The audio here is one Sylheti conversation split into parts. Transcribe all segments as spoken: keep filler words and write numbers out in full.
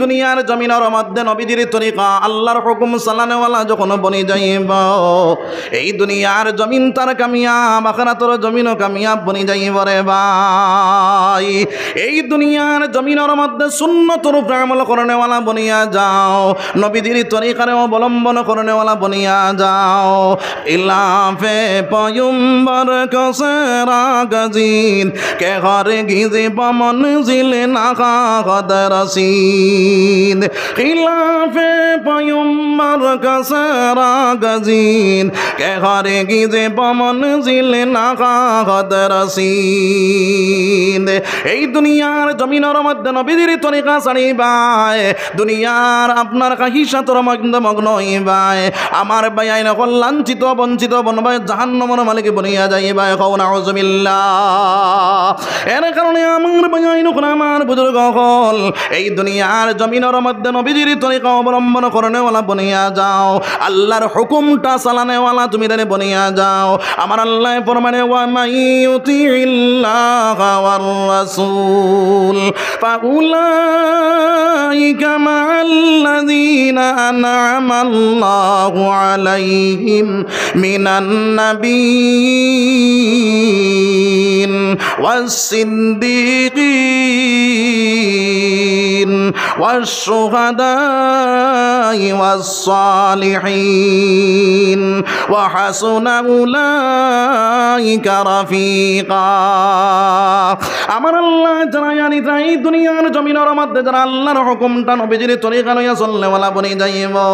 দুনিয়ার জমিনর মধ্যে নবীজির তরিকা, আল্লার হুকুম চালানেওয়ালা যখন বনি যাইবো, এই দুনিয়ার জমিন তার কামিয়াব, আখিরাতর জমিনও কামিয়াব বনি যাইবো রে ভাই। এই দুনিয়ার জমিনর মধ্যে সুন্নতর উপরে আমল করনেওয়ালা বনিয়া যাও, নবীজির তরিকারে অবলম্বন করনেওয়ালা বনিয়া যাও। خلاف پیمبر کسے را گزین، کہ ہرگز بہ منزل نخواہد رسید۔ خلاف پیمبر کسے را گزین، کہ ہرگز بہ منزل نخواہد رسید۔ এই দুনিয়ার জমিনর মধ্যে নবীজির তরিকা ছাড়িবায়, দুনিয়ার আপনার খাহিশাতর মধ্যে মগ্ন অইবায়। আমার ভাইয়াইন অকল লাঞ্ছিত, বঞ্চিত বনবায়, জাহান্নামর মালিক বনিয়া যাইবায়। কও নাউজুবিল্লাহ। এর কারণে আমার ভাইয়াইন অকল, আমার বুজুর্গ অকল, এই দুনিয়ার জমিনর মধ্যে নবীজির তরিকা অবলম্বন করনেওয়ালা বনিয়া যাও, আল্লার হুকুমটা চালানেওয়ালা তুমি তাইলে বনিয়া যাও। আমার আল্লায় ফরমানে, ومن يطع الله والرسول فأولئك مع الذين أنعم الله عليهم من النبيين والصديقين والشهداء والصالحين وحسن أولئك رفيقا। আমার আল্লায় জানাইয়া দিতরা, এই দুনিয়ার জমিনর মধ্যে যারা আল্লার হুকুমটা নবীজির তরিকা লইয়া চলনেওয়ালা বনি যাইবো,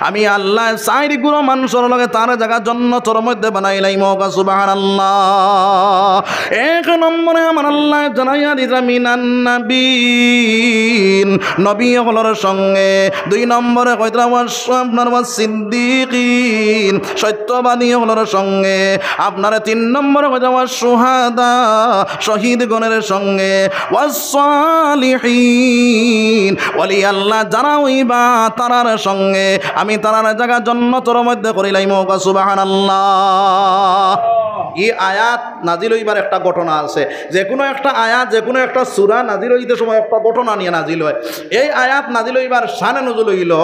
আমি আল্লায় চাইর গুরু মানষর লগে তার জাগা জন্নতর মধ্যে বানাইলাইমু। কও সুবহানাল্লাহ। এক নম্বরে আমার আল্লায় জানাইয়া দিতরা من النبيين, নবী অকলর সঙ্গে। দুই নম্বরে কইতরা ওয়াস-, আপনার والصديقين, সত্যবাদী অকলর সঙ্গে। আপনার তিন নম্বরে কইতরা والشهداء, শহীদগণের সঙ্গে। والصالحين, ওলি আল্লাহ যারা অইবা তারার সঙ্গে আমি তারার জাগা জন্নতর মধ্যে করিলাইমু। কও সুবহানাল্লাহ। ই আয়াত নাজিল অইবার একটা ঘটনা আছে। যেকুনু একটা আয়াত, যেকুনু একটা সূরা নাজিল অইতে সময় একটা ঘটনা নিয়া নাজিল অয়। এই আয়াত নাজিল অইবার শানে নুজুল অইলো,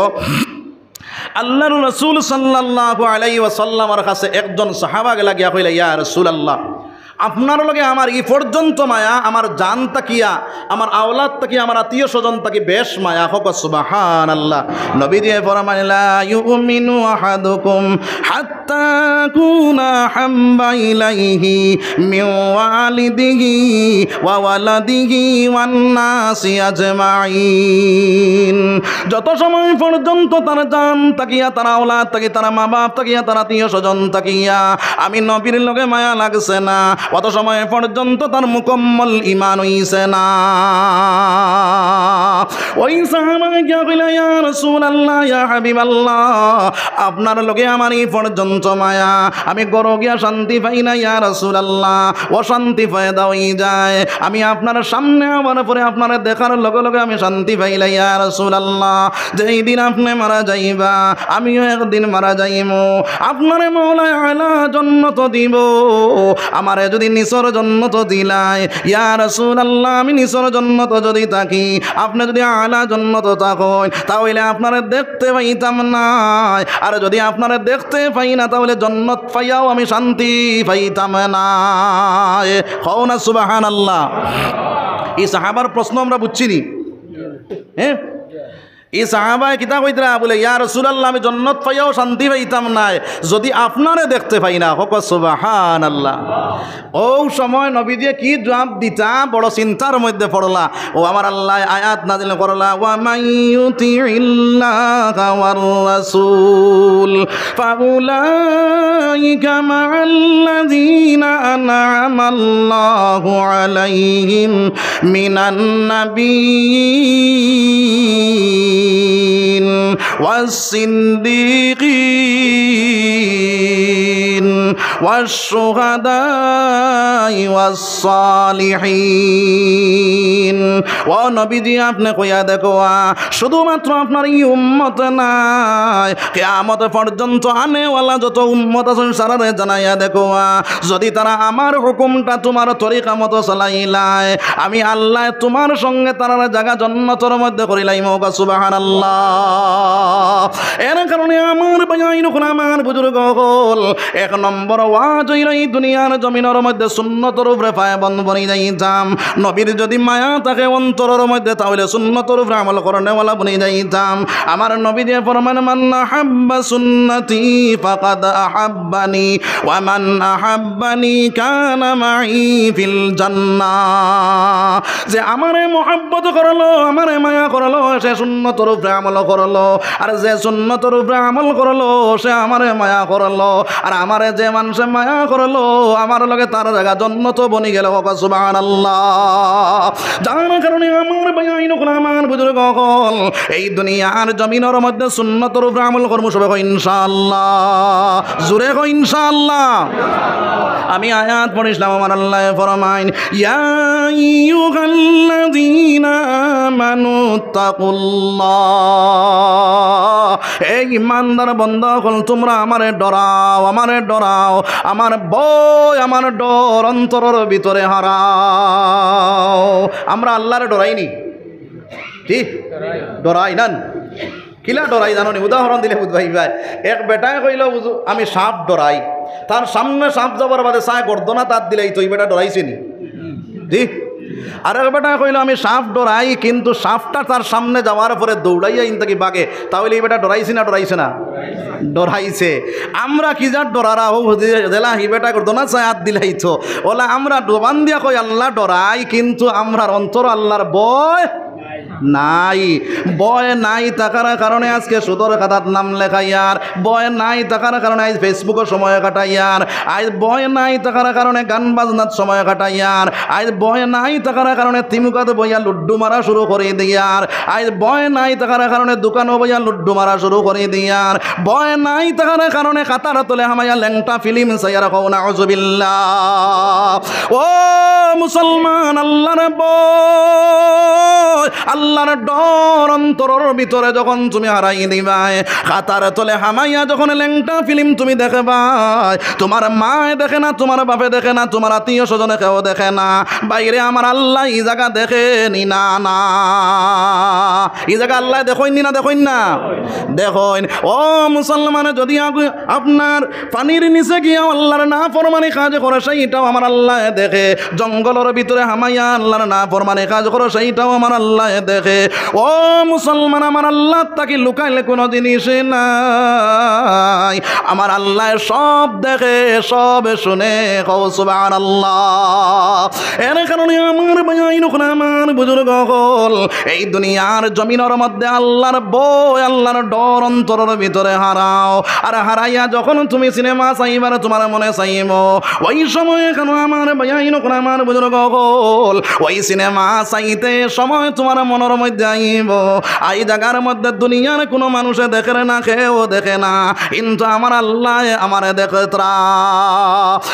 আল্লার রাসূল সাল্লাল্লাহু আলাইহি ওয়াসাল্লামর কাছে একজন সাহাবা গেলা গিয়া কইলা, ইয়া রাসূলুল্লাহ, আপনার লগে আমার ই পর্যন্ত মায়া, আমার জান থাকিয়া, আমার আওলাদ থাকিয়া, আমার আত্মীয় স্বজন থাকি বেশ মায়া। কও সুবহানাল্লাহ। নবীজিয়ে ফরমাইলা, لا يؤمن أحدكم حتى أكون أحب إليه من والده وولده والناس أجمعين। যত সময় পর্যন্ত তার জান থাকিয়া, তার আওলাদ থাকিয়া, তার মা বাপ থাকিয়া, তার আত্মীয় স্বজন থাকিয়া আমি নবীর লগে মায়া লাগছে না, অত সময় পর্যন্ত তার মুকম্মল ঈমান অইছে না। ওই সাহাবায় গিয়া কইলা, ইয়া রাসূলুল্লাহ, ইয়া হাবিবাল্লাহ, আপনার লগে আমার ই পর্যন্ত মায়া, আমি ঘরো গিয়া শান্তি পাই না ইয়া রাসূলুল্লাহ, অশান্তি পয়দা অই যায়। আমি আপনার সামনে আওয়ার পরে আপনারে দেখার লগে লগে আমি শান্তি পাইলাই ইয়া রাসূলুল্লাহ। যেই দিন আপনে মারা যাইবা, আমিও একদিন মারা যাইমু। আপনারে মওলায় আলা জন্নত দিবো, আমারে যুদি নিচর জন্নত দিলায়, ইয়া রাসূলুল্লাহ, আমি নিচর জন্নত যুদি থাকি, আপনে যুদি আলা জন্নত থাকইন, তা অইলে আপনারে দেখতে পাইতাম নায়। আর যুদি আপনারে দেখতে পাই না, তা অইলে জন্নত পাইয়াও আমি শান্তি পাইতাম নায়। কও না সুবহানাল্লাহ। ই সাহাবার প্রশ্ন আমরা বুঝছি নি? হ্যাঁ? ই সাহাবায় কিতা কইতরা? বুলে, ইয়া রাসূলুল্লাহ, আমি জন্নত পাইয়াও শান্তি পাইতাম নায়, যুদি আপনারে দেখতে পাই না। কও সুবহানাল্লাহ। অউ সময় নবীজিয়ে কি জুয়াব দিতা, বড় চিন্তার মধ্যে পড়লা। অউ আমার আল্লায় আয়াত নাজিল করলা, ومن يطع الله والرسول فأولئك مع الذين أنعم الله عليهم من النبيين والصديقين والشهداء والصالحين. ও নবীজি, আপনে কইয়া দেখউক্কা, শুধুমাত্র আপনার ই উম্মত নায়, কিয়ামত পর্যন্ত আনেওয়ালা যত উম্মত আছইন, সারারে জানাইয়া দেখউক্কা, যুদি তারা আমার হুকুমটা তুমার তরিকা মতো চালাইলায়, আমি আল্লায় তুমার সঙ্গে তারার জাগা জন্নতর মধ্যে করিলাইমু। কউক্কা সুবহানাল্লাহ। এর কারণে আমার ভাইয়াইন অকল, আমার বুজুর্গ অকল, এক নম্বর ওয়াজ অইলো ই দুনিয়ার জমিনর মধ্যে সুন্নতর উপরে পায়বন্দ বনি যাইতাম। নবীর যুদি মায়া থাকে অন্তরর মধ্যে, তাইলে সুন্নতর উপরে আমল করনেওয়ালা বনি যাইতাম। আমার নবীজিয়ে ফরমাইন, من أحب سنتي فقد أحبني ومن أحبني كان معي في الجنة। যে আমারে মহব্বত করলো, আমারে মায়া করলো, সে সুন্নতর উপরে আমল করলো। আর যে সুন্নতর উপরে আমল করলো, সে আমারে মায়া করলো। আর আমারে যে মানষে মায়া করলো, আমার লগে তার জাগা জন্নত বনি গেলো। কউক্কা সুবহানাল্লাহ। যার কারণে আমার ভাইয়াইন অকল, আমার বুজুর্গ অকল, এই দুনিয়ার জমিনর মধ্যে সুন্নতর উপরে আমল করমু সবে। কও ইনশাআল্লাহ। জোরে কও ইনশাআল্লাহ। আমি আয়াত পড়ছিলাম, আমার আল্লায় ফরমাইন, يا أيها الذين آمنوا اتقوا الله। হে ইমানদার বন্দা অকল, তুমরা আমারে ডরাও, আমারে ডরাও, আমার ভয়, আমার ডর অন্তরর ভিতরে হারাও। আমরা আল্লারে ডরাইনি? কি? ডরাই না? কিলা ডরাই জানো নি? উদাহরণ দিলে বুঝবায়। এক বেটায় কইলো, "হুজুর, আমি সাপ ডরাই।" তার সামনে সাপ যাওয়ার বাদে চায় গর্দনাত আত দিলাইতো, ই বেটা ডরাইছে নি? জি। আর এক বেটায় কইলো, "আমি সাপ ডরাই, কিন্তু সাপটা তার সামনে যাওয়ার পরে দৌড়াইয়া ইন থাকি ভাগে।" তাইলে ই বেটা ডরাইছে না, ডরাইছে না? ডরাইছে। আমরা কি যার ডরারা হউ, যেলা হি বেটা গর্দনাত চায় আত দিলাইতো। অলা আমরা জবান দিয়া কই আল্লা ডরাই, কিন্তু আমরার অন্তর আল্লার ভয় নাই। ভয় নাই থাকার কারণে আজকে সুদর খাতাত নাম লেখাইয়ার, ভয় নাই থাকার কারণে আইজ Facebook-ও সময় কাটাইয়ার, আইজ ভয় নাই থাকার কারণে গান বাজনাত সময় কাটাইয়ার, আইজ ভয় নাই থাকার কারণে তিমুকাত বইয়া লুড্ডু মারা শুরু করি দিয়ার, আইজ ভয় নাই থাকার কারণে দোকানো বইয়া লুড্ডু মারা শুরু করি দিয়ার, ভয় নাই থাকার কারণে খাতার তলে হামাইয়া লেংটা ফিলিম চাইয়ার। কও নাউজুবিল্লাহ। ও মুসলমান, আল্লার ভয়, আল্লার ডর অন্তরর ভিতরে যখন তুমি হারাই দিবায়, খাতার তলে হামাইয়া যখন লেংটা ফিলিম তুমি দেখবায়, তুমার মায় দেখে না, তুমার বাপে দেখে না, তুমার আত্মীয় স্বজনে কেউ দেখে না, বাইরে আমার আল্লায় ই জাগা দেখইন নি না? না, ই জাগা আল্লায় দেখইন নি না? দেখইন না? দেখইন। ও মুসলমান, যুদি আগ-, আপনার পানির নিচে গিয়া আল্লার নাফরমানি কাজ করে, সেইটাও আমার আল্লায় দেখে। জঙ্গলর ভিতরে হামাইয়া আল্লার নাফরমানি কাজ করে, সেইটাও আমার আল্লায় দেখে। ও মুসলমান, আমার আল্লার থাকি লুকাইলে কুনু জিনিস নাই। আমার আল্লায় সব দেখে, সব শুনে। কও সুবহানাল্লাহ। এর কারণে আমার ভাইয়াইন অকল, আমার বুজুর্গ অকল, এই দুনিয়ার জমিনর মধ্যে আল্লার ভয়, আল্লার ডর অন্তরর ভিতরে হারাও। আর হারাইয়া যখন তুমি সিনেমা চাইবার তুমার মনে চাইবো, ওই সময় কেন আমার ভাইয়াইন অকল, আমার বুজুর্গ অকল, ওই সিনেমা চাইতে সময় তুমার মনর মধ্যে আইবো, আই জাগার মধ্যে দুনিয়ার কুনু মানুষে দেখের না, কেউ দেখে না, কিন্তু আমার আল্লায় আমারে দেখতরা।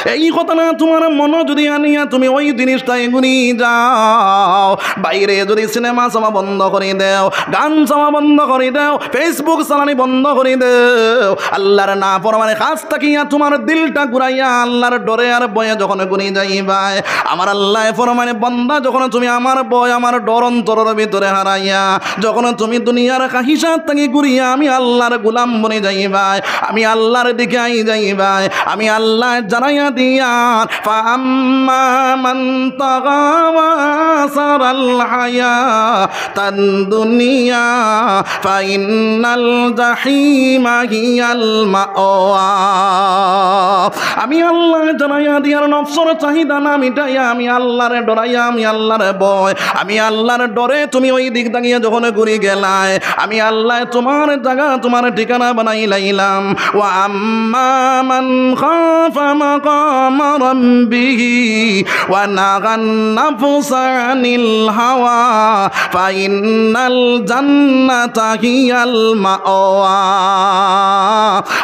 এই কথাটা তুমার মনো যুদি আনিয়া তুমি ওই জিনিসটাই গুনি যাও, বাইরে যুদি সিনেমা চাওয়া বন্ধ করি দেও, গান চাওয়া বন্ধ করি দেও, Facebook চালানি বন্ধ করি দেও, আল্লার নাফরমানি কাজ থাকিয়া তুমার দিলটা ঘুরাইয়া আল্লার ডরে আর ভয়ে যখন গুনি যাইবায়, আমার আল্লায় ফরমাইন, বান্দা, যখন তুমি আমার ভয়, আমার ডর অন্তরর ভিতরে হারাইয়া, যখন তুমি দুনিয়ার খাহিশাত থাকি ঘুরিয়া আমি আল্লার গোলাম বনি যাইবায়, আমি আল্লার দিকে আই যাইবায়, আমি আল্লায় জানাইয়া দিয়ার, فأما من طغى وآثر الحياة الدنيا فإن الجحيم هي المأوى। আমি আল্লায় জানাইয়া দিয়ার, নফসর চাহিদা না মিটাইয়া আমি আল্লারে ডরাইয়া, আমি আল্লারে ভয়, আমি আল্লার ডরে তুমি ওই দিক তাকিয়া যখন ঘুরি গেলায়, আমি আল্লায় তুমার জাগা তুমার ঠিকানা বানাই লাইলাম। وأما من خاف مقام ربه ونهى النفس عن الهوى فإن الجنة هي المأوى।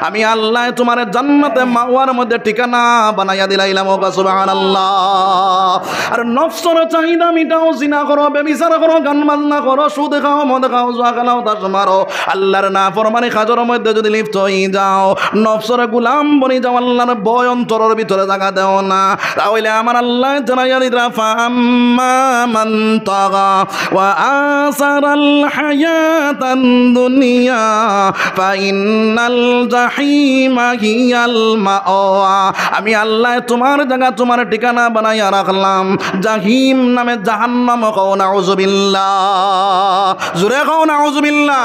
আমি আল্লায় তুমার জান্নাতে মাওয়ার মধ্যে ঠিকানা বানাইয়া দিলাইলাম। ওগো সুবহানাল্লাহ। আর নফসর চাহিদা মিটাও, জিনা করো, ব্যভিচার করো, গান বাজনা করো, সুদ খাও, মদ খাও, জুয়া খেলাও, তাস মারো, আল্লার নাফরমানি কাজর মধ্যে যুদি লিপ্ত অই যাও, নফসর গুলাম বনি যাও, আল্লার ভয় অন্তরর ভিতরে জাগা দেও না, তা অইলে আমার আল্লায় জানাইয়া দিতরা, فأما من طغى وآثر الحياة الدنيا فإن الجحيم هي المأوى। আমি আল্লায় তুমার জাগা তুমার ঠিকানা বানাইয়া রাখলাম জাহিম নামে জাহান্নাম। কও নাউজুবিল্লাহ, জুরে কও নাউজুবিল্লাহ।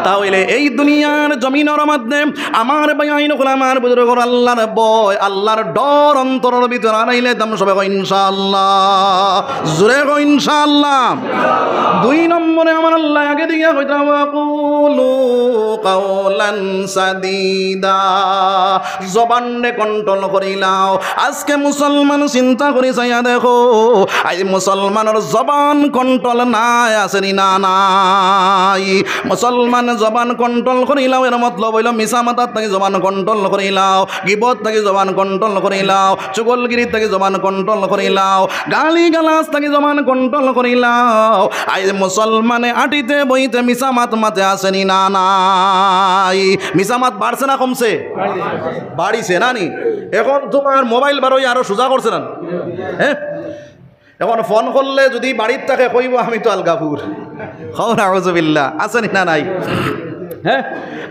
তা অইলে এই দুনিয়ার জমিনর মধ্যে আমার ভাইয়াইন, ওলামার বুজুর্গর আল্লার ভয়, আল্লার ডর অন্তরর ভিতরে আনাইলে দাম সবে কও ইনশাআল্লাহ, জুরে কও ইনশাআল্লাহ। দুই নম্বরে আমার আল্লায় আগে দিয়া কইতরা, وقولوا قولا سديدا। জবানরে control করিলাও। আজকে মুসলমান চিন্তা করি চাইয়া দেখো, আইজ মুসলমানর জবান control নাই, আছে নি না নাই? মুসলমান জবান control করিলাও, এর মতলব অইলো মিছা মাতাত থাকি জবান control করিলাও, গিবত থাকি জবান control করিলাও, চুগলগিরি থাকি জবান control করিলাও, গালি গালাজ থাকি জবান control করিলাও। আইজ মুসলমানে আটিতে বইতে মিছা মাত মাতে আছে নি না নাই? মিছা মাত বাড়ছে না কমছে? বাড়িছে না নি? এখন তুমার মোবাইল বারোই আরো সোজা করছে না? হ্যাঁ, এখন ফোন করলে যুদি বাড়িত থাকে কইবো আমি তো আলগাপুর। কও নাউজুবিল্লাহ, আছে নি না নাই? হ্যাঁ,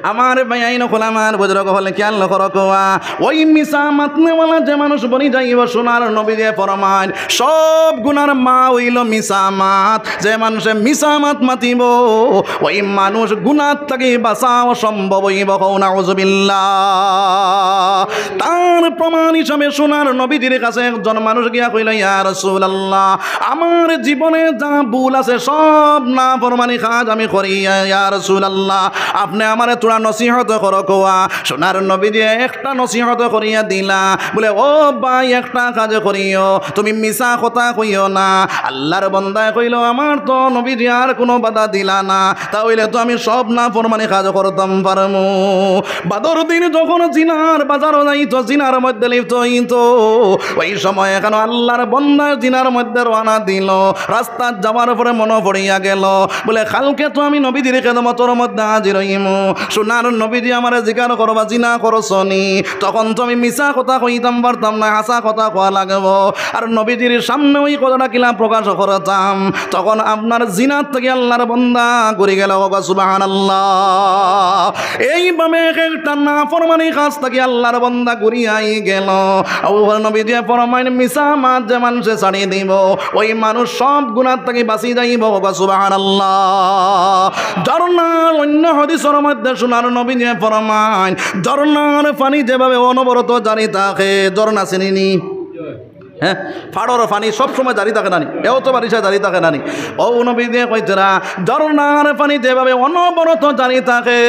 আমার ভাইয়াইন, ওলামার বুজুর্গ অকল, খেয়াল করো কওয়া, ওই মিছা মাতনেওয়ালা যে মানুষ বনি যাইবো, সোনার নবীয়ে ফরমাইন, সব গুনার মা অইলো মিছা মাত। যে মানষে মিছা মাত মাতিবো, ওই মানুষ গুনার থাকি বাঁচা অসম্ভব অইবো। কও নাউজুবিল্লাহ। তার প্রমাণ হিসাবে সোনার নবীজির কাছে একজন মানুষ গিয়া কইল, ইয়া রাসূলুল্লাহ, আমার জীবনে যা ভুল আছে সব নাফরমানি কাজ আমি করি, ইয়া রাসূলুল্লাহ, আপনে আমারে থুড়া নসিহত করো কওয়া। সোনার নবীজিয়ে একটা নসিহত করিয়া দিলা, বলে, ও ভাই, একটা কাজ করিও, তুমি মিছা কথা কইও না। আল্লার বন্দায় কইল, আমার তো নবীজিয়ে আর কুনু বাধা দিলা না, তা অইলে তো আমি সব নাফরমানি কাজ করতাম পারমু। বাদর দিন যখন জিনার বাজারো যাইতো, জিনার মধ্যে লিপ্ত অইতো, ওই সময় একখান আল্লার বন্দা জিনার মধ্যে রওয়ানা দিল। রাস্তাত যাওয়ার পরে মনো পড়িয়া গেল, বলে, কালকে তো আমি নবীজির খেদমতর মধ্যে হাজির অইমু। সোনার নবীজি আমারে জিকার করবা, জিনা করছো নি? তখন তো আমি মিছা কথা কইতাম পারতাম না, হাছা কথা কওয়া লাগবো। আর নবীজির সামনে ওই কথাটা কিলা প্রকাশ করতাম? তখন আপনার জিনার থাকি আল্লার বন্দা ঘুরি গেল। কও সুবহানাল্লাহ। এইভাবে এক একটা নাফরমানি কাজ থাকি আল্লার বন্দা ঘুরি আই গেল। ও নবীজিয়ে ফরমাইন, মিছা মাত যে মানষে ছাড়ি দিবো, ওই মানুষ সব গুনার থাকি বাঁচি যাইবো। কও সুবহানাল্লাহ। ঝর্ণার অন্য হাদিসর মধ্যে সোনার নবীজিয়ে ফরমাইন, ঝর্ণার পানি যেভাবে অনবরত জারি থাকে, ঝর্ণা চিনি নি? হ্যাঁ, ফাড়র পানি সব সময় জারি থাকে না নি? এও তো বারিশা জারি থাকে না নি? ও নবীজিয়ে কইতরা, ঝর্ণার পানি যেভাবে অনবরত জারি থাকে,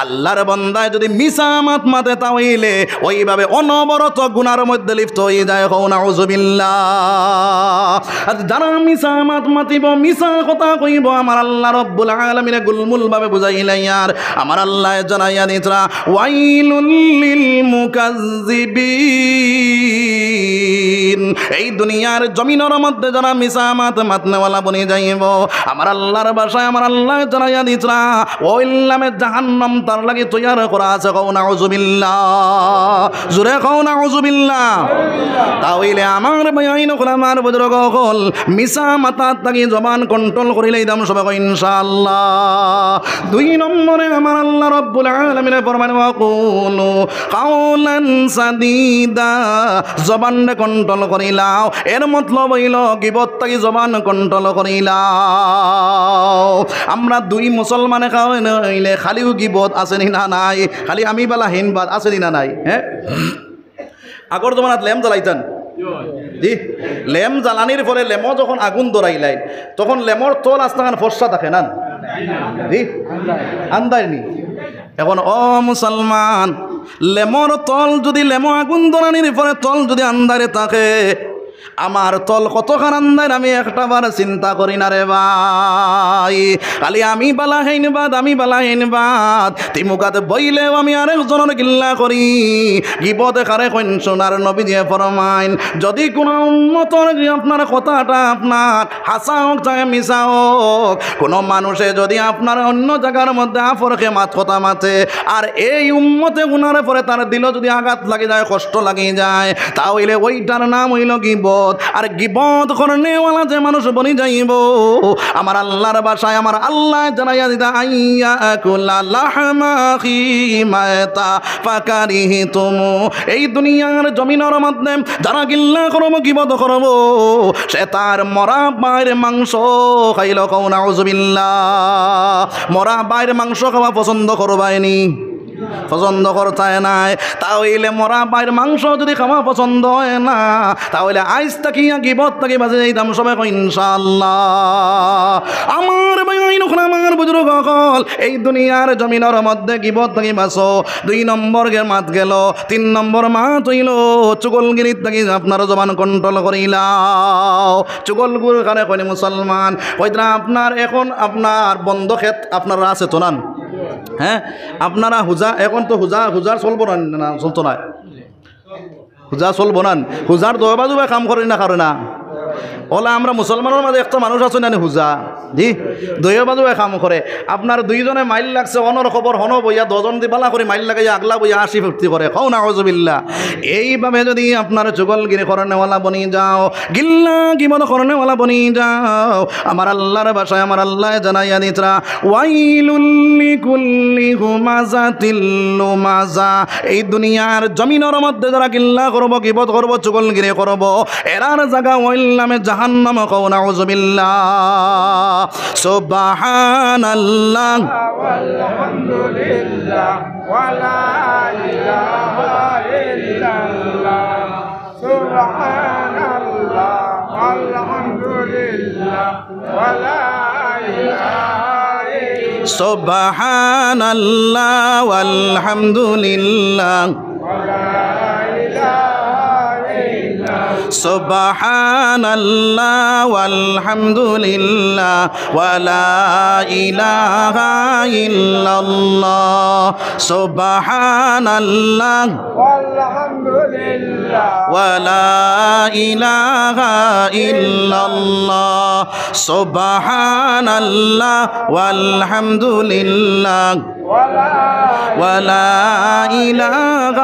আল্লার বন্দায় যুদি মিছা মাত মাতে তা অইলে ওইভাবে অনবরত গুনার মধ্যে লিপ্ত অই যায়। কও নাউজুবিল্লাহ। আর যারা মিছা মাত মাতিবো, মিছা কথা কইবো, আমার আল্লাহ রব্বুল আলামিনে গুলমুল ভাবে বুঝাইলাইয়ার, আমার আল্লায় জানাইয়া দিতরা, ওয়াইলুল লিল মুকাজ্জিবিন। এই দুনিয়ার জমিনর মধ্যে যারা মিছা মাত মাতনেওয়ালা বনি যাইবো, আমার আল্লার ভাষায় আমার আল্লায় জানাইয়া দিতরা, ওইল নামে জাহান্নাম তার লাগি তৈয়ার করা আছে। কও নাউজুবিল্লাহ, জুরে কও নাউজুবিল্লাহ। তা অইলে আমার ভাইয়াইন অকল, আমার বুজুর্গ অকল, মিছা মাতাত থাকি জবান control করিলাইতাম সবে কও ইনশাআল্লাহ। দুই নম্বরে আমার আল্লাহ রব্বুল আলামিনে ফরমাইন, ওয়াকুলু কাওলান সাদীদা, জবানরে control করিলাও। এর মতলব অইলো গিবত থাকি জবান control করিলাও। আমরা দুই মুসলমানে খাওয়াই নইলে খালিও গিবত আছে নি না নাই? খালি আমি বালা হিন বাদ আছে নি না নাই? হ্যাঁ, আগর জমানাত লেম জ্বালাইতাম, জি, লেম জ্বালানির পরে লেমো যখন আগুন ধরাইলাইন, তখন লেমর তল আস্তাখান ফর্সা থাকে না? জি, আন্দাইর নি? এখন ও মুসলমান, লেমর তল যদি, লেমো আগুন ধরানির পরে তল যদি আন্দারে থাকে, আমার তল কতখান আন্দাইর আমি একটা বার চিন্তা করি না রে ভাই। খালি আমি বালা হেইন বাদ, আমি বালা হেইন বাদ। তিমুকাত বইলেও আমি আরেকজনর গিল্লা করি। গিবতে কারে কইন সোনার নবী দিয়ে ফরমাইন, যদি কোনো উম্মতর আপনার কথাটা আপনার হাছা হোক চাহে মিছা হোক, কোনো মানুষে যদি আপনার অন্য জাগার মধ্যে আফর খেমাত কথা মাতে, আর এই উম্মতে গুনার পরে তার দিলো যদি আঘাত লাগি যায়, কষ্ট লাগি যায়, তা অইলে ওইটার নাম অইলো গিবত। আর গিবত করনেওয়ালা যে মানুষ বনি যাইবো, আমার আল্লার ভাষায় আমার আল্লায় জানাইয়া দিতা, আইয়া আকুলা লাহমা আখি মাইতা ফাকারিহতুমু। এই দুনিয়ার জমিনর মধ্যে যারা গিল্লা করবো, গিবত করবো, সে তার মরা ভাইর মাংস খাইলো। কও নাউজুবিল্লাহ। মরা ভাইর মাংস খাওয়া পছন্দ করবায়নি? পছন্দ করতায় নায়। তা অইলে মরা ভাইর মাংস যদি খাওয়া পছন্দ অয় না, তা অইলে আইজ থাকিয়া গিবত থাকি বাঁচি যাইতাম সবে কই ইনশাআল্লাহ। আমার ভাইয়াইন অকল, আমার বুজুর্গ অকল, এই দুনিয়ার জমিনর মধ্যে গিবত থাকি বাঁচো। দুই নম্বর গে-, মাত গেল। তিন নম্বর মাত অইলো চুগলগিরিত থাকি আপনার জবান control করিলাও। চুগলগিরি কারে কইন মুসলমান? কইতরা আপনার এখন আপনার বন্ধ খেত আপনার আছে তো নান? হ্যাঁ, আপনারা হুজা, এখন তো হুজা, হুজার চলবো না, না, চলতো না। হুজা চলবো না। হুজার দয় বাজু বায় কাম করে না, করে না। অলা আমরা মুসলমানর মাঝে একটা মানুষ আছে না নি হুজা? জি, দয় বাজু বায় কাম করে। আপনার দুইজনে মাইল লাগছে, অনর খবর হনো বইয়া, দশজন দি বালা করি মাইল লাগাইয়া আগলা বইয়া হাসি ফুর্তি করে। কও নাউজুবিল্লাহ। এইভাবে যদি আপনার চুগলগিরি করনেওয়ালা বনি যাও, গিল্লা গিবত করনেওয়ালা বনি যাও, আমার আল্লার ভাষায় আমার আল্লায় জানাইয়া দিতরা, ওয়াইলুল লিকুল্লি হুমাজাতিল লুমাজা। এই দুনিয়ার জমিনর মধ্যে যারা গিল্লা করবো, গিবত করবো, চুগলগিরি করবো, এরার জাগা অইল নামে জাহান্নাম। কও নাউজুবিল্লাহ। সুবহানাল্লাহ। والحمد لله ولا إله إلا الله. سبحان الله والحمد لله ولا إله إلا الله. سبحان الله والحمد لله. ولا إله إلا الله. سبحان الله والحمد لله ولا إله إلا الله. سبحان الله والحمد لله ولا إله إلا الله. سبحان الله والحمد لله ولا إله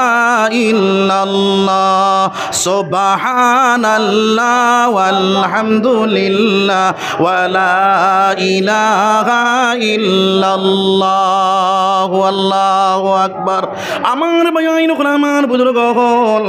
إلا الله. سبحان الله والحمد لله ولا إله إلا الله. الله أكبر. আমার ভাইয়াইন অকল, আমার বুজুর্গ অকল,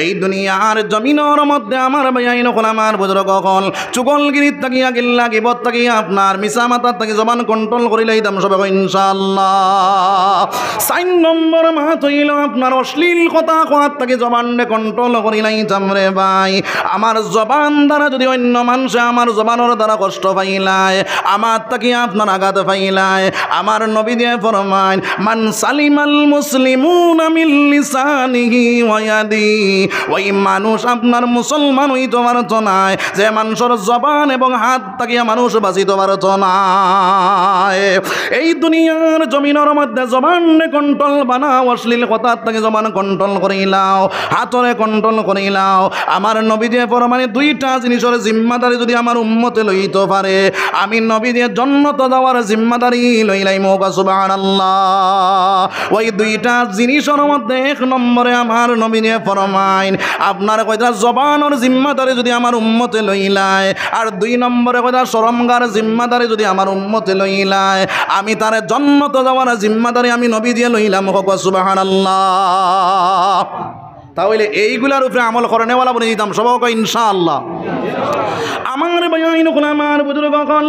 এই দুনিয়ার জমিনর মধ্যে আমার ভাইয়াইন অকল, আমার বুজুর্গ অকল, চুগলগিরিত থাকিয়া, গিল্লা গিবত থাকিয়া, আপনার মিছা মাতাত থাকি জবান control করিলাইতাম সবে কই ইনশাআল্লাহ। চাইর নম্বর মাত অইলো আপনার অশ্লীল কথা কওয়াত থাকি জবানরে control করিলাইতাম রে ভাই। আমার জবান দ্বারা যদি অইন্য মানষে আমার জবানর দ্বারা কষ্ট পাইলায়, আমার থাকি আপনার আঘাত পাইলায়, আমার নবীজিয়ে ফরমাইন, মান সালিমাল মুসলিমুনা মিন লিসানিহি ওয়া ইয়াদিহি, ওই মানুষ আপনার মুসলমান অইতো পারতো নায়, যে মানষর জবান এবং হাত থাকিয়া মানুষ বাঁচিতো পারতো নায়। এই দুনিয়ার জমিনর মধ্যে জবানরে control বানাও, অশ্লীল কথার থাকি জবান control করিলাও, হাতরে control করিলাও। আমার নবীজিয়ে ফরমাইন, দুইটা জিনিসর জিম্মাদারি যদি আমার উম্মতে লইতো পারে, আমি নবীজিয়ে জন্নতো যাওয়ার জিম্মাদারি লইলাইমু। কও সুবহানাল্লাহ। ওই দুইটা জিনিসর মধ্যে এক নম্বরে আমার নবীজিয়ে ফরমাইন, আপনার কইতরা জবানর জিম্মাদারি যদি আমার উম্মতে লইলায়, আর দুই নম্বরে কইতরা শরমগার জিম্মাদারি যদি আমার উম্মতে লইলায়, আমি তারে জন্নতো যাওয়ার জিম্মাদারি আমি নবীজিয়ে লইলাম। কও সুবহানাল্লাহ। তা অইলে এইগুলার উপরে আমল করনেওয়ালা বনি যাইতাম সবে কও ইনশাআল্লাহ। আমার ভাইয়াইন অকল, আমার বুজুর্গ অকল,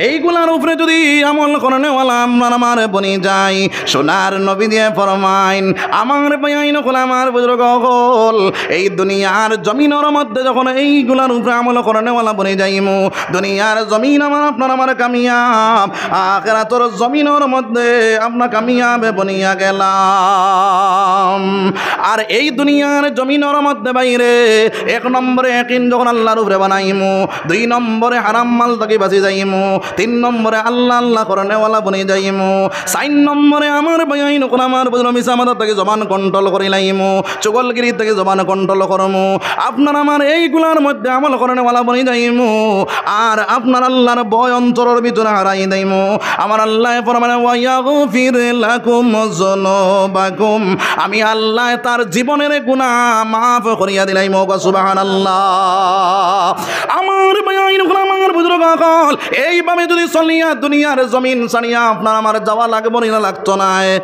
এইগুলার উপরে যদি আমল করনেওয়ালা আপনার আমার বনি যাই, সোনার নবীজিয়ে ফরমাইন, আমার ভাইয়াইন অকল, আমার বুজুর্গ অকল, এই দুনিয়ার জমিনর মধ্যে যখন এইগুলার উপরে আমল করনেওয়ালা বনি যাইমু, দুনিয়ার জমিন আমার আপনার আমার কামিয়াব, আখেরাতর জমিনর মধ্যে আপনার কামিয়াব বনিয়া গেলাম। আর এই দুনিয়ার জমিনর মধ্যে ভাইরে এক নম্বরে একিন যখন আল্লাহর উপরে বানাইমু, দুই নম্বরে হারাম মাল থাকি বাঁচি যাইমু, তিন নম্বরে আল্লাহ আল্লাহ করনেওয়ালা বনি যাইমু, চাইর নম্বরে আমার ভাইয়াইন অকল, আমার বুজুর্গ, মিছা মাত থাকি জবান control করি লাইমু, চুগলগিরি থাকি জবান control করমু। আপনার আমার এইগুলার মধ্যে আমল করনেওয়ালা বনি যাইমু, আর আপনার আল্লাহর ভয় অন্তরর ভিতরে হারাই দিমু। আমার আল্লায় ফরমাইন, "ওয়া ইয়াগফির লাকুম যুনুবাকুম।" আমি আল্লায় তার জীবনের গুনাহ মাফ করিয়া দিলাইমু। সুবহানাল্লাহ। আমার ভাইয়াইন অকল, আমার বুজুর্গ অকল, এইভাবে যদি চলিয়া দুনিয়ার জমিন ছাড়িয়া আপনার আমার যাওয়া লাগবো নি না লাগতো নায়?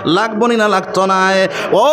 লাগবো নি না লাগতো নায়? ও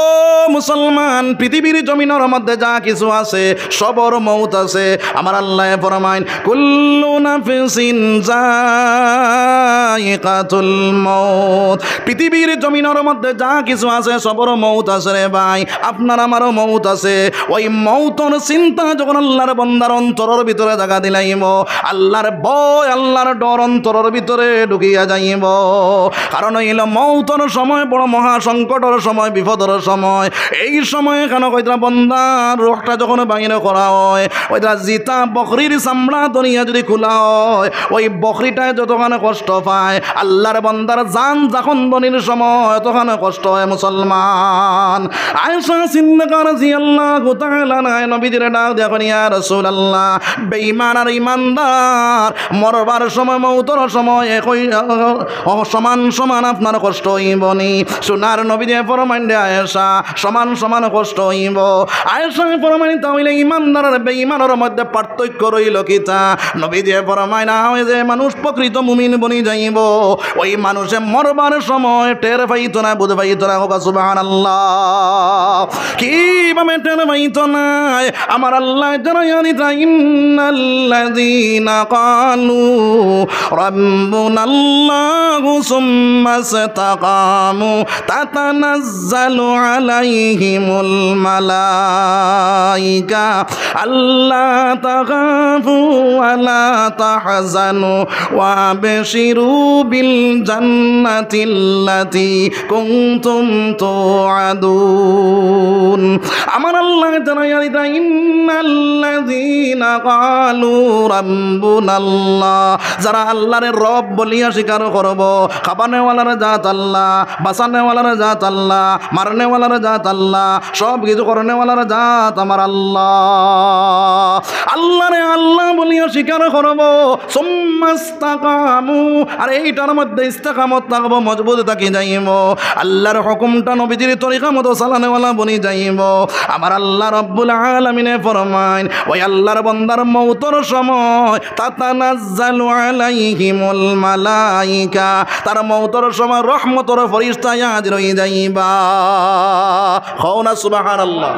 মুসলমান, পৃথিবীর জমিনর মধ্যে যা কিছু আছে, সবর মউত আছে। আমার আল্লায় ফরমাইন, "কুল্লু নাফসিন যায়িকাতুল মউত।" পৃথিবীর জমিনর মধ্যে যা কিছু আছে, সবর মউত আছে রে ভাই, আপনার আমারও মউত আছে। ওই মউতর চিন্তা যখন আল্লাহর বন্দার অন্তরর ভিতরে জাগা দিলাইমু, আল্লাহর ভয়, আল্লাহর ডর অন্তরর ভিতরে ঢুকিয়া যাইবো। কারণ অইলো মউতর সময় বড় মহা সংকটর সময়, বিপদর সময়। এই সময় কেন কইতরা বন্দার রুহটা যখন বাইর করা অয়, ওইটা জিতা বকরির চামড়া ধরিয়া যদি খুলা অয়, ওই বকরিটায় যতখানে কষ্ট পায়, আল্লাহর বন্দার জান যখন বনির সময় তখন কষ্ট অয় মুসলমান। আয়েশা সিদ্দিকা রাদিয়াল্লাহু তাআলা আনহা নবীজিরে ডাক দিয়া কইন, "ইয়া রাসূলুল্লাহ, বেঈমান আর ইমানদার মরবার সময়, মউতর সময় একই, অ, সমান সমান আপনার কষ্ট অইবো নি?" সোনার নবীজিয়ে ফরমাইন, "রে আয়েশা, সমান সমান কষ্ট অইবো।" আয়েশায় ফরমাইন, "তাইলে ইমানদার আর বেঈমানর মধ্যে পার্থক্য রইলো কিতা?" নবীজিয়ে ফরমাইন, "না, ওই যে মানুষ প্রকৃত মুমিন বনি যাইবো, ওই মানুষে মরবার সময় টের পাইতো না, বুঝ পাইতো না।" কউক্কা সুবহানাল্লাহ। কিভাবে টের পাইতো না? আমার আল্লায় জানাইয়া দিতরা, "ইন্নাল্লাযীনা ক্বালু রাব্বুনাল্লাহু সুম্মাস্তাকামু তাতানাজ্জালু আলাইহিমুল মালাইকা আল্লা তাখাফু ওয়া লা তাহজানু ওয়া আবশিরু বিল জান্নাতিল্লাতী কুনতুম তুআদুন।" আমার আল্লায় জানাইয়া দিতরা, "ইন্নাল্লাযীনা ক্বালু রাব্বুনাল্লাহ", যারা আল্লারে রব বলিয়া স্বীকার করবো, খাবানেওয়ালার জাত আল্লাহ, বাঁচানেওয়ালার জাত আল্লাহ, মারনেওয়ালার জাত আল্লাহ, সব কিছু করনেওয়ালার জাত আমার আল্লাহ। আল্লারে আল্লাহ বলিয়া স্বীকার করবো, সুম্মাস্তাকামু, আর এইটার মধ্যে ইস্তেকামত থাকবো, মজবুত থাকি যাইবো। আল্লার হুকুমটা নবীজির তরিকা মতো চালানেওয়ালা বনি যাইবো। আমার আল্লাহ রব্বুল আলামিনে ফরমাইন, ওই আল্লার বন্দার মউতর সময় তাতানাজ্জালু আলাইহিমুল মালাইকা, তার মউতর সময় রহমতর ফিরিস্তা হাজির অই যাইবা। কও না সুবহানাল্লাহ।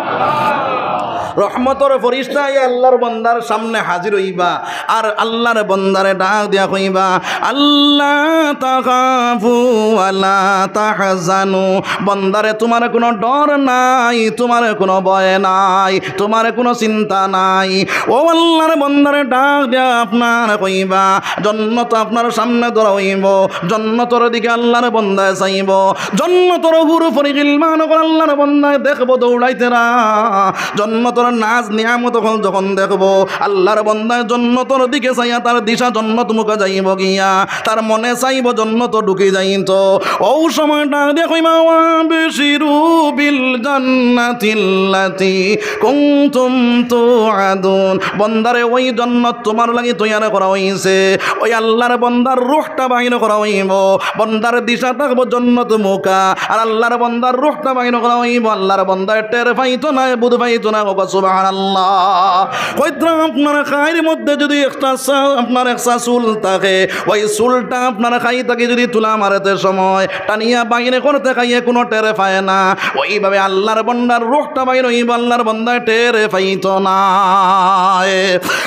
রহমতর ফিরিস্তা আইয়া আল্লার বন্দার সামনে হাজির অইবা, আর আল্লার বন্দারে ডাক দিয়া কইবা, "আল্লা তাখাফু ওয়া লা তাহজানু।" বন্দারে, তুমার কুনু ডর নাই, তুমার কুনু ভয় নাই, তুমার কুনু চিন্তা নাই। ও আল্লার বন্দারে ডাক দিয়া আপনার কইবা, জন্নত আপনার সামনে ধরা অইবো, জন্নতর দিকে আল্লার বন্দায় চাইবো, জন্নতর হুর পরি গিলমান অকল আল্লার বন্দায় দেখবো দৌড়াইতেরা, জন্নতর নাজ নিয়ামত অকল যখন দেখবো, আল্লার বন্দায় জন্নতর দিকে চাইয়া তার দিশা জন্নত মুখা যাইবো গিয়া, তার মনে চাইবো জন্নত ঢুকি যাইতো। অউ সময় ডাক দিয়া কইবা, "ওয়া আবশিরু বিল জান্নাতিল্লাতী কুনতুম তুআদুন।" বন্দারে, ওই জন্নত তুমার লাগি তৈয়ার করা অইছে। ওই আল্লার বন্দার রুহটা বাইর করা অইবো, বন্দার দিশা থাকবো জন্নত মুখা, আর আল্লার বন্দার রুহটা বাইর করা অইবো। আল্লার বন্দায় টের পাইতো না, বুঝ পাইতো না। সুবহানাল্লাহ। কইতরা আপনার খাইর মধ্যে যদি একটা সা-, আপনার একটা চুল থাকে, ওই চুলটা আপনার খাই থাকি যদি তুলা মারতে সময় টানিয়া বাইরে করতে খাইয়ে কোনো টের পায় না, ওইভাবে আল্লাহর বন্দার রুহটা বাইরে অইবো, আল্লাহর বন্দায় টের পাইতো না।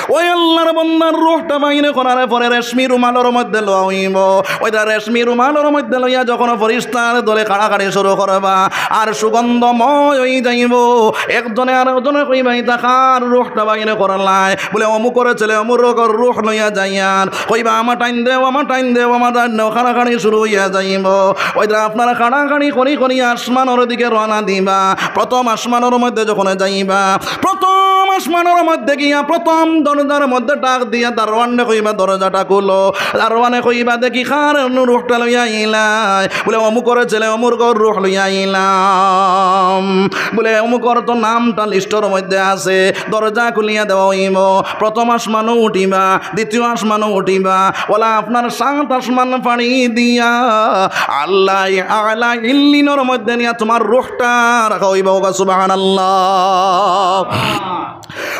ওই আল্লাহর বন্দার রুহটা বাইরে করার পরে রেশমি রুমালর মধ্যে লওয়া অইবো। ওইটা রেশমি রুমালর মধ্যে লইয়া যখন ফরিস্তার দলে কাড়াকাড়ি শুরু করবা, আর সুগন্ধময় অই যাইবো। একজনে আরকজনে কইবা, "ইতা কার রুহটা বাইরে করলায়?" বলে, "অমুকর ছেলে অমুকর রুহ লইয়া যাইয়ার।" কইবা, "আমার টাইন দেও, আমার টাইন দেও, আমার টাইন দেও।" কাড়াকাড়ি শুরু অইয়া যাইবো। ওইটা আপনারা কাড়াকাড়ি করি করি আসমানর দিকে রওনা দিবা। প্রথম আসমানর মধ্যে যখন যাইবা, প্রথম আসমানর মধ্যে গিয়া প্রথম দরজার মধ্যে ডাক দিয়া দারোয়ানরে কইবা, "দরজাটা খুলো।" দারোয়ানে কইবা, "দেখি কার রুহটা লইয়া আইলায়?" বলে, "অমুকর ছেলে অমুকর রুহ লইয়া আইলাম।" বলে, "অমুকর তো নামটা লিস্টর মধ্যে আছে।" দরজা খুলিয়া দেওয়া অইবো। প্রথম আসমানও উঠিবা, দ্বিতীয় আসমানও উঠিবা। ওলা আপনার সাত আসমান ফাড়ি দিয়া আল্লাহ আলা ইল্লিনর মধ্যে নিয়া তোমার রুহটা রাখা অইবো। সুবহানাল্লাহ।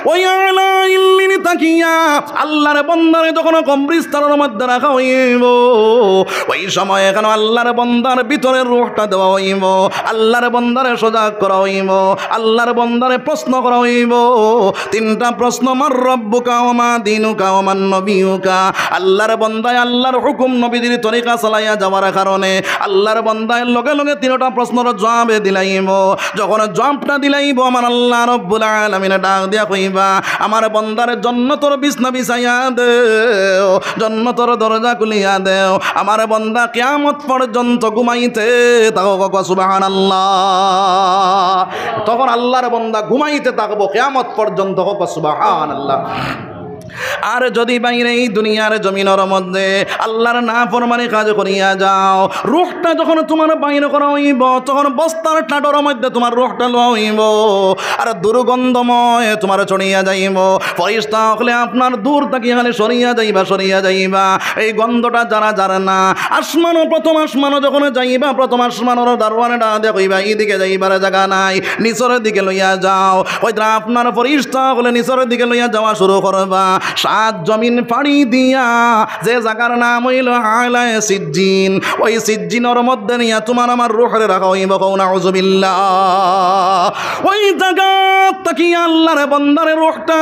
ওই আলা ইল্লিন থাকিয়া আল্লাহর বন্দারে যখন কবরিস্তানর মধ্যে রাখা অইবো, ওই সময় এখানে আল্লাহর বন্দার ভিতরে রুহটা দেওয়া অইবো, আল্লাহর বন্দারে সজাগ করা অইবো, আল্লাহর বন্দারে প্রশ্ন করা অইবো। তিনটা প্রশ্ন, "মান রব্বুকা ওয়া মা দীনুকা ওয়া মান নবিয়ুকা।" আল্লাহর বন্দায় আল্লাহর হুকুম নবীজির তরিকা চালাইয়া যাওয়ার কারণে আল্লাহর বন্দায় লগে লগে তিনটা প্রশ্নর জবাবে দিলাইবো। যখন জবাবটা দিলাইবো, আমার আল্লাহ রব্বুল আলামিনে ডাক দিয়া কইবা, "আমার বন্দারে জন্নতর বিছনা বিছাইয়া দেও, জন্নতর দরজা খুলিয়া দেও।" আমার বন্দা কিয়ামত পর্যন্ত ঘুমাইতে থাকো, কও সুবহানাল্লাহ। তখন আল্লাহর বন্দা ঘুমাইতে থাকবো কিয়ামত পর্যন্ত, কও সুবহানাল্লাহ। আর যদি বাইরে এই দুনিয়ার জমিনর মধ্যে আল্লাহর নাফরমানি কাজ করিয়া যাও, রুহটা যখন তোমার বাইর করা অইবো, তখন বস্তার টাটর মধ্যে তোমার রুহটা লওয়া অইবো, আর দুর্গন্ধময় তোমার ছড়িয়া যাইবো। ফরিস্তা অকলে আপনার দূর থাকি খালি সরিয়া যাইবা, সরিয়া যাইবা। এই গন্ধটা যারা যার না, আসমানো, প্রথম আসমানো যখন যাইবা, প্রথম আসমানর দারোয়ানে ডাক দিয়া কইবা, "ইদিকে যাইবার জাগা নাই, নিচর দিকে লইয়া যাও।" কইতরা আপনার ফরিস্তা অকলে নিচর দিকে লইয়া যাওয়া শুরু করবা। সাত জমিন ফাড়ি দিয়া যে জাগার নাম অইলো আলায়ে সিজ্জিন, ওই সিজ্জিনর মধ্যে নিয়া তোমার আমার রুহরে রাখা অইবো। কও নাউজুবিল্লাহ। ওই জাগা থাকি আল্লাহর বন্দারে রুহটা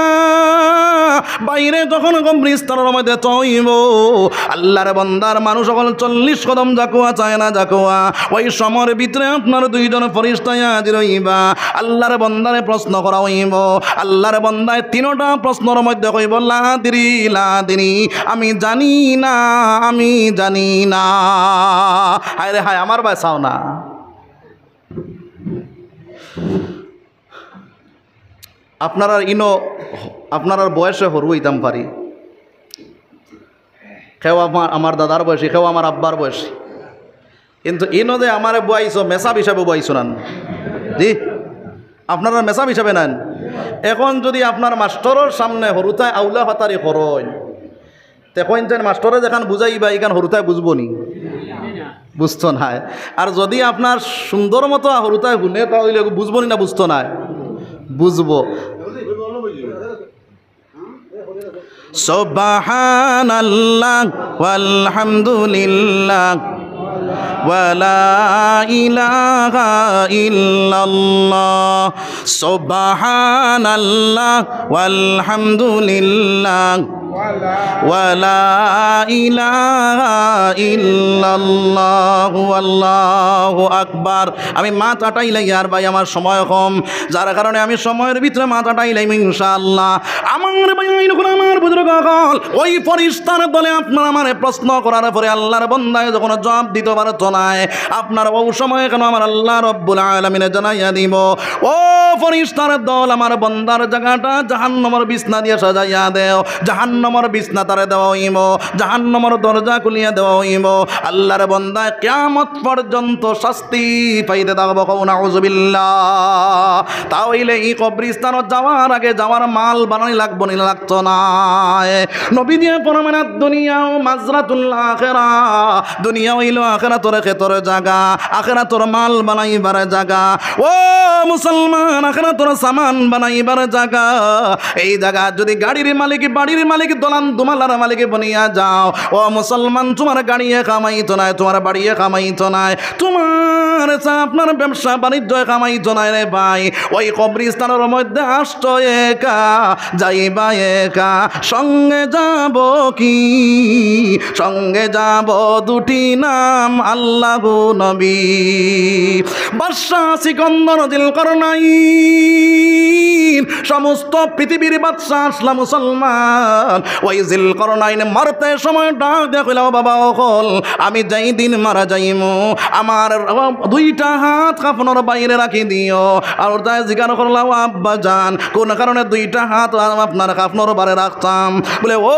বাইরে যখন কবরিস্তানর মধ্যে থইবো, আল্লাহর বন্দার মানুষ অকল চল্লিশ কদম যাকুয়া চায় না যাকুয়া, ওই সময়র ভিতরে আপনার দুইজন ফরিস্তা হাজির অইবা। আল্লাহর বন্দারে প্রশ্ন করা অইবো। আল্লাহর বন্দায় তিনটা প্রশ্নর মধ্যে কইবো, "লা আদরি, লা আদরি, আমি জানি না, আমি জানি না।" হায় রে হায়, আমার ভাই চাও না। আপনারার ইনো, আপনারার বয়সে হুরু অইতাম পারি। কেউ আমার, আমার দাদার বয়সী, কেউ আমার আব্বার বয়সী। কিন্তু ইনো যে আমারে বওয়াইছো, মেসাব হিসাবে বওয়াইছো নান। জি, আপনারা মেসাব হিসাবে নান। এখন যদি আপনার মাস্টরর সামনে হুরুতায় আউলা ফাতারি করইন, তে কইন যেন মাস্টরে যেখান বুঝাইবা, ইখান হুরুতায় বুঝবো নি? বুঝতো নায়। আর যদি আপনার সুন্দর মতো হুরুতায় হুনে, তা অইলে বুঝবো নি না বুঝতো নায়? বুঝবো। সুবহানাল্লাহ ওয়ালহামদুলিল্লাহ ওয়ালা ইলাহা ইল্লাল্লাহ। সুবহানাল্লাহ ওয়ালহামদুলিল্লাহ ওয়ালা ইলাহা ইল্লাল্লাহু আল্লাহু আকবার। আমি মাত আটাইলাই আর ভাই আমার সময় কম, যার কারণে আমি সময়র ভিতরে মাত আটাইলাইমু ইনশাআল্লাহ। আমার ভাই, আমার বুজুর্গ অকল, ওই ফরিস্তার দলে আপনার আমারে প্রশ্ন করার পরে আল্লাহর বন্দায় যখন জবাব দিতো পারতো নায়, আপনার ওই সময় কেন আমার আল্লাহ রব্বুল আলামিনে জানাইয়া দিবো, "ও ফরিস্তার দল, আমার বন্দার জাগাটা জাহান্নামর বিছনা দিয়া সাজাইয়া দেও, জাহান্নাম জাহান্নামর বিছনা তারে দেওয়া অইবো, জাহান্নামর দরজা খুলিয়া দেওয়া অইবো। আল্লাহর বন্দায় কিয়ামত পর্যন্ত শাস্তি পাইতে থাকবো। কও নাউজুবিল্লাহ। তা অইলে ই কবরিস্তানো যাওয়ার আগে যাওয়ার মাল বানানি লাগবো নি লাগতো নায়? নবীজিয়ে ফরমাইন, "আদ দুনিয়া মাজরাতুল আখিরা।" দুনিয়া অইলো আখিরাতর খেতর জাগা, আখিরাতর মাল বানাইবার জাগা। ও মুসলমান, আখিরাতর সামান বানাইবার জাগা। এই জাগা যদি গাড়ির মালিক, বাড়ির মালিক, দোলান দুমালার মালিক বনিয়া যাও, ও মুসলমান, তুমার গাড়িয়ে কামাইতো নায়, তুমার বাড়িয়ে কামাইতো নায়, তুমার চা-, আপনার ব্যবসা বাণিজ্য কামাইতো নায় রে ভাই। ওই কবরিস্তানর মধ্যে আসছো একা, যাইবা একা, সঙ্গে যাব কি? সঙ্গে যাব দুটি নাম, আল্লাহ নবী। বাদশা সিকন্দর জিলকরনাইন, সমস্ত পৃথিবীর বাদশা আসলা মুসলমান। ওই জিলকরনাইন মরতে সময় ডাক দিয়া কইলা, "ও বাবা অকল, আমি যেই দিন মারা যাইমু, আমার দুইটা হাত কাফনর বাইরে রাখি দিও।" আর তাই জিজ্ঞাসা করলা, "ও আব্বা জান, কোন কারণে দুইটা হাত আপনার কাফনর বারে রাখতাম?" বলে, "ও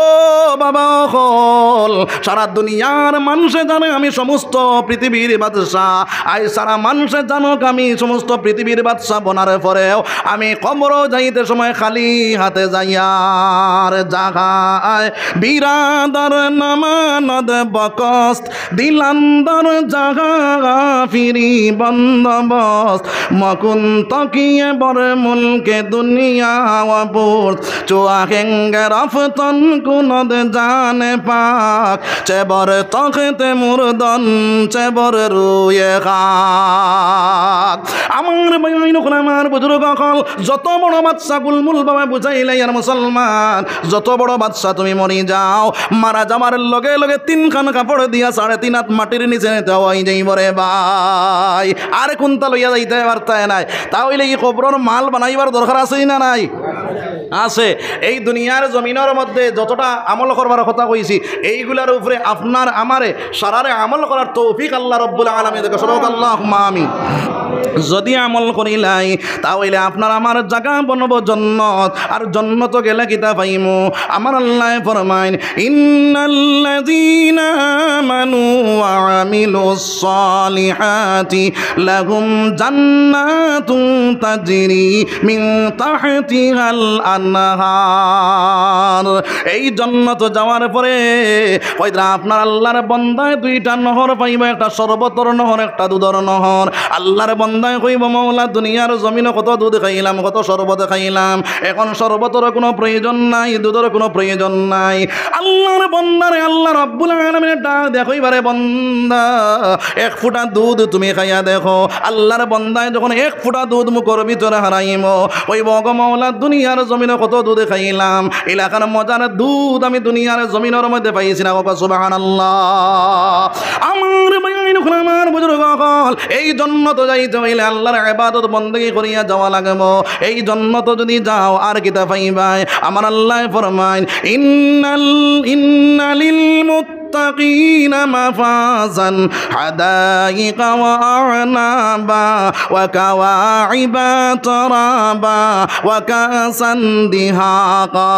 বাবা অকল, সারা দুনিয়ার মানুষে জানে আমি সমস্ত পৃথিবীর বাদশা। আই সারা মানুষে জানুক আমি সমস্ত পৃথিবীর বাদশা বনার পরেও আমি কবরো যাইতে সময় খালি হাতে যাইয়ার জাগায় বিরাদর নামানদ বকস্ত দিলান্দর জাগা ফিরি বন্দোবস্ত। মকুন তকিয়ে বর মুলকে দুনিয়া ওয়াপুর। চুয়া খেঙ্গে রফতন কুনদ জানে পাক। চেবর তখতে মুরদন, চেবর রুয়ে খাক। আমার ভাই অকল, আমার বুজুর্গ অকল, যত বড় বাদশা গুলমুল ভাবে বুঝাইলে আর মুসলমান, যত বড় বাদশা তুমি মরি যাও, মারা যাওয়ার লগে লগে তিনখান কাপড় দিয়া সাড়ে তিন হাত মাটির নিচে নেওয়া অই যাইবো রে ভাই। আর কুন্তা লইয়া যাইতে পারতায় নায়। তা অইলে ই কবরর মাল বানাইবার দরকার আছে না নাই? আছে। এই দুনিয়ার জমিনর মধ্যে যতটা আমল করবার কথা কইছি, এইগুলার উপরে আপনার আমারে সারারে আমল করার তৌফিক আল্লাহ রব্বুল আলামিন দেউক। সবক আল্লাহুম্মা আমিন। যদি আমল করিলাই, তা অইলে আপনার আমার জাগা বনবো জন্নত। আর জন্নত গেলে কিতা পাইমু? আমার আল্লায় ফরমাইন, "ইন্নাল্লাযীনা আমানু ওয়া আমিলুস সালিহাতি লাহুম জান্নাতুন তাজরি মিন তাহতিহাল আনহার।" এই জন্নত যাওয়ার পরে কইরা আপনার আল্লাহর বন্দায় দুইটা নহর পাইবো, একটা শরবতর নহর, একটা দুধর নহর। আল্লাহর বন্দায় কইবো, "মওলা, দুনিয়ার জমিনো কত দুধ খাইলাম, কত শরবত খাইলাম, এখন শরবতর কুনু প্রয়োজন নাই, দুধর কুনু প্রয়োজন নাই।" আল্লাহর বন্দারে আল্লাহ রাব্বুল আলামিনে ডাক দিয়া কইবা, "রে বন্দা, এক ফুটা দুধ তুমি খাইয়া দেখো।" আল্লাহর বন্দায় যখন এক ফুটা দুধ মুখর ভিতরে হারাইমো, কইবো, "ওগো মওলা, দুনিয়ার জমিনো কত দুধ খাইলাম, ইলাখান মজার দুধ আমি দুনিয়ার জমিনর মধ্যে পাইছি না।" কও সুবহানাল্লাহ। আমার ভাই অকল, আমার বুজুর্গ অকল, এই জন্নত যাইতে অইলে আল্লাহর ইবাদত বন্দেগি করিয়া যাওয়া লাগবো। এই জন্নত যদি যাও, আর কিতা পাইবায়? আমার আল্লায় ফরমাইন, "ইন্নাল, ইন্নালিল মুত্তাকিনা মাফাজান হাদাইকা ওয়া আ'নাবা ওয়া কাওয়াইবা তারাবা ওয়া কাসান দিহাকা।"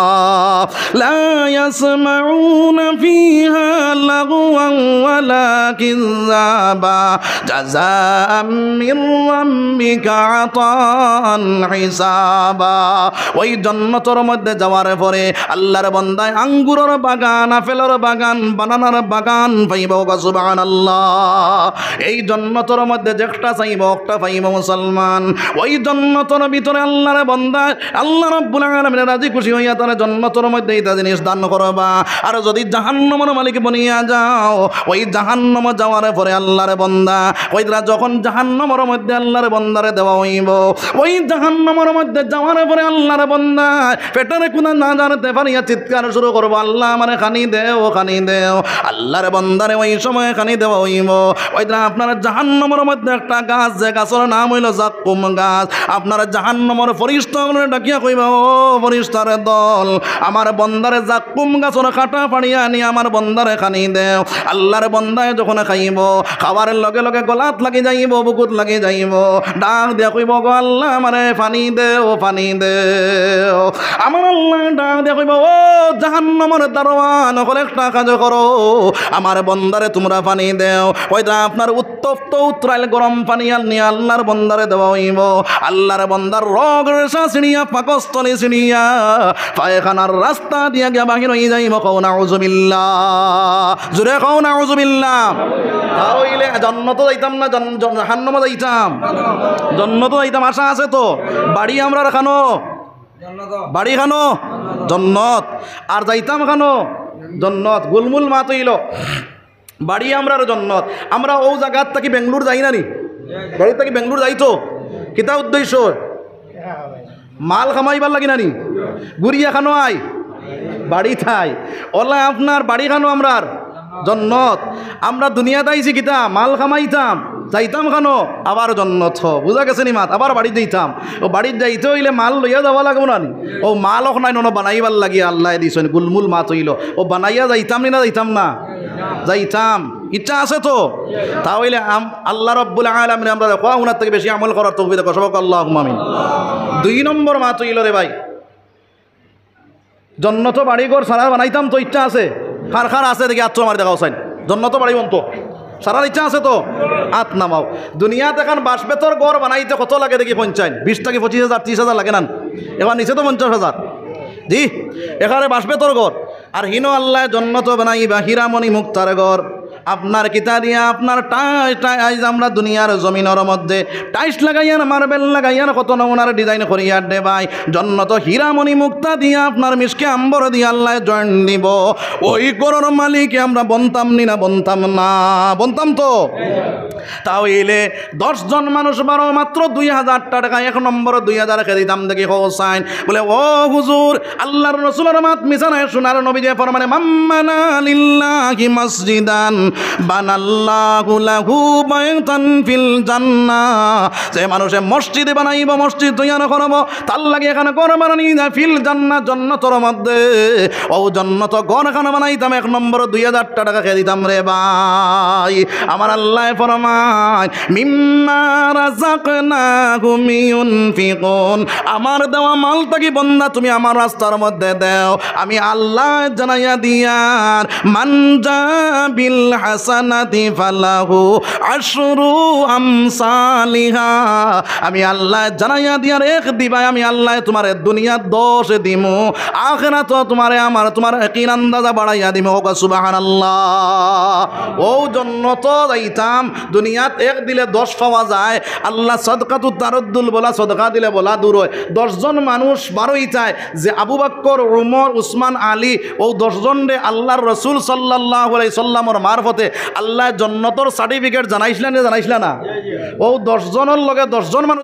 لا يسمعون فيها لغوا ولا كذابا جزاء من ربك عطاء حسابا। ওই জন্নতর মধ্যে যাওয়ার পরে আল্লাহর বন্দায় আঙ্গুরর বাগান, আপেলর বাগান, বানানার বাগান পাইবো। সুবহানাল্লাহ। এই জন্নতর মধ্যে যেটা চাইবো, ওটা পাইবো মুসলমান। ওই জন্নতর ভিতরে আল্লাহর বন্দায় আল্লাহ রাব্বুল আলামিন রাজি খুশি অইয়া তারে জন্নতর মধ্যে ইতা জিনিস দান করবা। আর যদি জাহান্নামর মালিক বনিয়া যাও, ওই জাহান্নামো যাওয়ার পরে আল্লাহর বন্দা, ওই তারা যখন জাহান্নামর মধ্যে আল্লাহর বন্দারে দেওয়া অইবো, ওই জাহান্নামর মধ্যে যাওয়ার পরে আল্লাহর বন্দা পেটর কুনা না জানতে পারিয়া চিৎকার শুরু করবো, "আল্লাহ, আমারে খানি দেও, খানি দেও।" আল্লাহর বন্দারে ওই সময় খানি দেওয়া অইবো। ওই দিন আপনার জাহান্নামর মধ্যে একটা গাছ, যে গাছর নাম অইলো জাক্কুম গাছ। আপনার জাহান্নামর ফিরিস্তা অকলরে ডাকিয়া কইবা, "ও ফিরিস্তার দল, আমার বন্দারে জাক্কুম গাছর কাটা ফাড়িয়া আনি আমার বন্দারে খানি দেও।" আল্লাহর বন্দায় যখন খাইবো, খাওয়ার লগে লগে গলাত লাগি যাইবো, বুকুত লাগি যাইবো, ডাক দিয়া কইবো, "গো আল্লাহ, আমারে পানি দেও, পানি দেও।" আমার আল্লাহ ডাক দিয়া কইবো, "ও জাহান্নামর দারোয়ান অকল, একটা কাজ করো, আমার বন্দারে তুমরা পানি দেও।" ওই দিন আপনার উত্তপ্ত উতরাইল গরম পানি আনি আল্লাহর বন্দারে দেওয়া অইবো। আল্লাহর বন্দার রগ রেশা ছিড়িয়া, পাকস্থলী ছিড়িয়া, পায়খানার রাস্তা দিয়া গিয়া বাহির অই যাইবো। কও নাউজুবিল্লাহ, জোরে কও নাউজুবিল্লাহ। তা অইলে জন্নতো যাইতাম না, জন-, জন-, জাহান্নামো যাইতাম? জন্নতো যাইতাম, আশা আছে তো? বাড়ি আমরার খানো? বাড়ি খানো? জন্নত। আর যাইতাম খানো? জন্নত। গুলমুল মাত অইলো, বাড়ি আমরার জন্নত। আমরা অউ জাগাত থাকি বেঙ্গলোর যাই না নি? বাড়ি থাকি বেঙ্গলোর যাই তো? কিতা উদ্দেশ্য? মাল কামাইবার লাগি না নি? ঘুরিয়া খানো আই? বাড়িত আই। অলা আপনার বাড়ি খানো আমরার? জন্নত। আমরা দুনিয়াত আইছি কিতা? মাল কামাইতাম, যাইতাম খানো? আবার জন্নত। বুঝা গেছে নি মাত? আবার বাড়িত যাইতাম। অউ বাড়িত যাইতে অইলে মাল লইয়া যাওয়া লাগবো না নি? অউ মাল অখ নাই ননো বানাইবার লাগি আল্লায় দিছইন, গুলমুল মাত অইলো। অউ বানাইয়া যাইতাম নি না যাইতাম না? যাইতাম। ইচ্ছা আছে তো? তা অইলে আম-, আল্লাহ রাব্বুল আলামিন আমরারে কওয়া হুনার থাকি বেশি আমল করার তৌফিক দেউক। সবাই কও আল্লাহুম্মা আমিন। দুই নম্বর মাত অইলো রে ভাই, জন্নতো বাড়ি ঘর সারার বানাইতাম তো ইচ্ছা আছে? কার কার আছে দেখি আত মারি দেখাও চাইন। জন্নতো বাড়ি বনতো সারার ইচ্ছা আছে তো? আত নামাও। দুনিয়াত এখান বাঁশ বেতর ঘর বানাইতে কত লাগে দেখি? পঞ্চাশ, বিশ থাকি পঁচিশ হাজার, ত্রিশ হাজার লাগে না? এবার নিচে তো পঞ্চাশ হাজার। জি, এখানে বাঁশ বেতর ঘর। আর হিনো আল্লায় জন্নতো বানাইবা হীরা মণি মুক্তার ঘর। আপনার কিতা দিয়া, আপনার টাই-, টাই-, আইজ আমরা দুনিয়ার জমিনর মধ্যে টাইলস লাগাইয়ার, মার্বেল লাগাইয়ার, কত নমুনার design করিয়ার দে ভাই। জন্নতো হীরা মণি মুক্তা দিয়া, আপনার মিশকে আম্বর দিয়া আল্লায় join দিবো। ওই ঘরর মালিকে আমরা বনতাম নি না? বনতাম না? বনতাম তো? তা অইলে দশ জন মানুষ বারো, মাত্র দুই হাজার টেকা, এক নম্বর দুই হাজার কে দিতাম দেখি কও চাইন। বলে, "ও হুজুর, আল্লাহর রসুলর মাত মিছা নায়, সোনার নবীয়ে ফরমাইন, 'মান বানা লিল্লাহি মাসজিদান বানাল্লাহু লাহু বাইতান ফিল জান্নাহ।'" যে মানুষে মসজিদ বানাইবো, মসজিদ তৈয়ার করবো, তার লাগি এখান ঘর বানানি যায় ফিল জান্নাহ, জন্নতর মধ্যে। অউ জন্নত ঘর খান বানাইতাম, এক নম্বর দুই হাজার টেকা কে দিতাম রে ভাই। আমার আল্লায় ফরমাইন, "মিম্মা রাযাকনাহুম ইউনফিকুন।" আমার দেওয়া মাল থাকি বন্দা তুমি আমার রাস্তার মধ্যে দেও। আমি আল্লায় জানাইয়া দিয়ার, "মান জা বিল হাসানাতি ফালাহু আশরু আমসালিহা।" আমি আল্লায় জানাইয়া দিয়ার এক দিবায় আমি আল্লায় তুমারে দুনিয়াত দশ দিমু, আখেরাতো তুমারে আমার, তুমার একিন আন্দাজা বাড়াইয়া দিমু। কও সুবহানাল্লাহ। অউ জন্নতো যাইতাম, দুনিয়াত এক দিলে দশ পাওয়া যায়। আল্লাহ সদকাতুত তারদ্দুল বলা, সদকা দিলে বলা দূর অয়। দশ জন মানুষ বারইতায় যে আবু বক্কর, উমর, উসমান, আলী, অউ দশ জনরে আল্লাহর রসুল সাল্লাল্লাহু আলাইহি সাল্লামর মারফতে আল্লায় জন্নতর certificate জানাইছলা নি, জানাইছলা না? অউ দশ জনর লগে দশ জন মানুষ